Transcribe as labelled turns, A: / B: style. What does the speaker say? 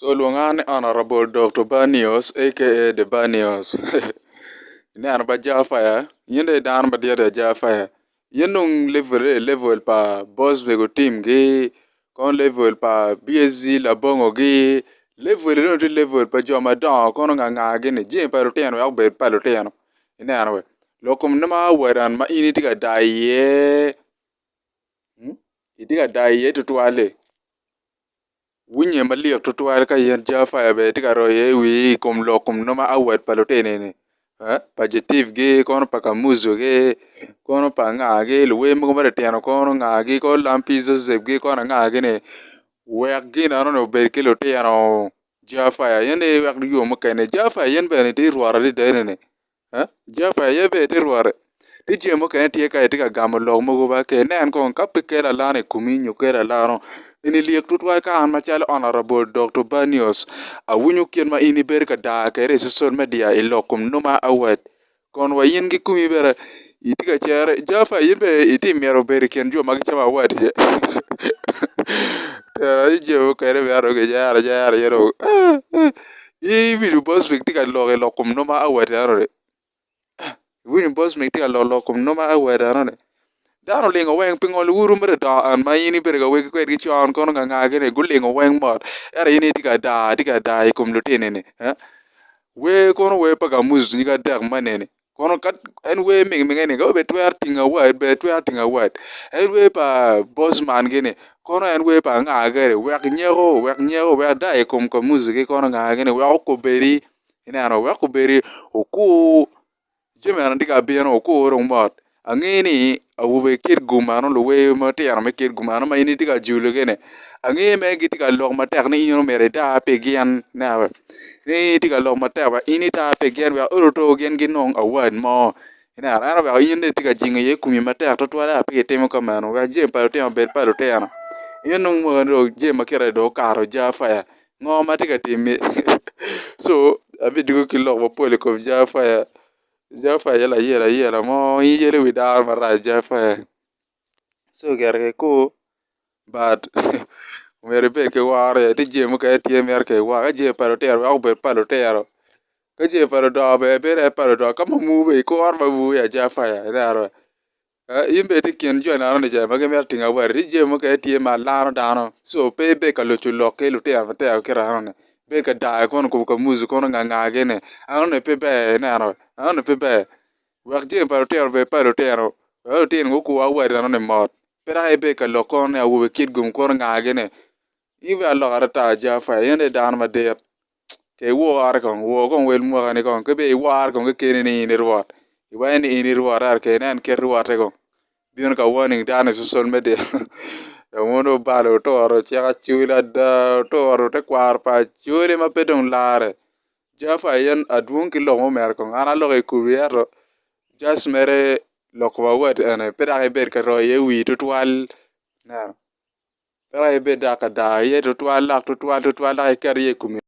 A: So lwonga ni Honourable Dokto Barnios aka The Barnios ineno ba Jafire in dong i dano madit ya Jafire in dong level ni level pa Bosweg Otim gi kono level pa BSG Labongo gi level ni dong tye level pa jo madongo kono nga nga gini jami pa lutino wek obed pa lutino ineno we lok kom nongo awadan ma in itye ka daa iye itye ka daa iye tutwal-li. Winye malik tutwal ka in Jafaya bene tye ka royo iye wii i kom lok kom nongo award pa lutini-ni pa Jetif-gi kono pa Kamuzu-gi kono pa anga-gi luwer mogo matitino kono anga-gi kono Lampi Joseph-gi kono anga-gi-ni wek gin enoni obed ki lutino Jafaya in aye iwek yo mukene Jafaya in bene itye rwot adada eni. Jehovah aye bene tye Rwot. Tye jami mukene tye ka itye ka gamo lok mogo ba ke inen kong ka pe kelo alano i komi nyo kelo alano eni lik tutwal ka an macalo Honourable Dokto Barnios awinyo kit ma in ibedo ka daa kwede i social media i lok kom Numa Award kun wa in ki komi bene itye ka cere Jehovah in bene itye mito bedo i kin jo ma gicamo award ce jami mukene bene dong gijero ajera aye dong. Iwinyo Bosmic tye ka lok i lok kom noma award enoni? Iwinyo Bosmic tye ka lok lok kom noma award enoni? Dano olingo weng pingo luwotwu mere odongo en ma in ibedo ka wegi kwedgi con kono nga nga gini gulingo weng mot ento in itye ka daa itye ka daa i kom lutinini wer kono wer pa kamuc nyig adek maneni. Kono ka en wer ming minge ni ka bene twero tingo award bene twero tingo award en wer pa bosman gini kono en wer pa anga gini wek nyeko wek nyeko wek daa i kom kamuzi ki kono nga gini wek okobedi ineno wek okobedi okur jami eni tye ka bino okur dong mot ange ni awobe kit gum eno luwer matino me kit gum eno ma in itye ka julo gini ange mere gitye ka lok matek ni in omyero ida pi gin ineno ni itye ka lok matek wek in ita pi gin wek olo gin ginong award mo ineno en oweko in dong itye ka jingo iye komi matek tutwal ento pe kitimo ka meno wek jami pa lutino obed pa lutino in dong mwakani dong jami ma kite dong okato ja faya ngo ma tye ka timmi co abidwogo ki lok mapol i kom ja faya ja faya aye layela yela mo in iyelo wi dano marac ja faya co gire ki kur. But myero ibed ki woro aye tye jami mukene tye myero ki wor ka jami pa lutino wek obed pa lutino ka jami pa ludongo bene bedo aye pa ludongo ka mamwu bene ikuro mamwu ya ja faya ineno in bene itye i kin jo enoni ca ma gimito tingo awati tye jami mukene tye ma lano dano co pe ibed ka luco lok ki lutino matino kit enoni ibed ka dayo kono i kom kamuc kono nga nga gini enoni pe ber ineno enoni pe ber wek jami pa lutino obed pa lutino wek lutino gukur awati enoni mot. Pe dok ibed ka lok kono ni awobe kit gum kono nga gini in bene alok ata Jaffa in aye dano madit ke iwore kong wor kong wel mwaka ni kong ki bene iwore kong kekeni ni in i rwot iwaco ni in i rwot ento ke inen kit rwotte kong bino ka warning dano i social media wun wubalo wuturo cik acwali ada wuturo tekwaro pa acwali ma pe dong larre Jaffa in adwong ki lok mo mere kong an aloko i komi ento Just mere lok wa word ene pe dok ibed ka royo iye wii tutwal ineno pe dok ibed dok ka daa iye tutwal dok tutwal tutwal dok iket iye i komi.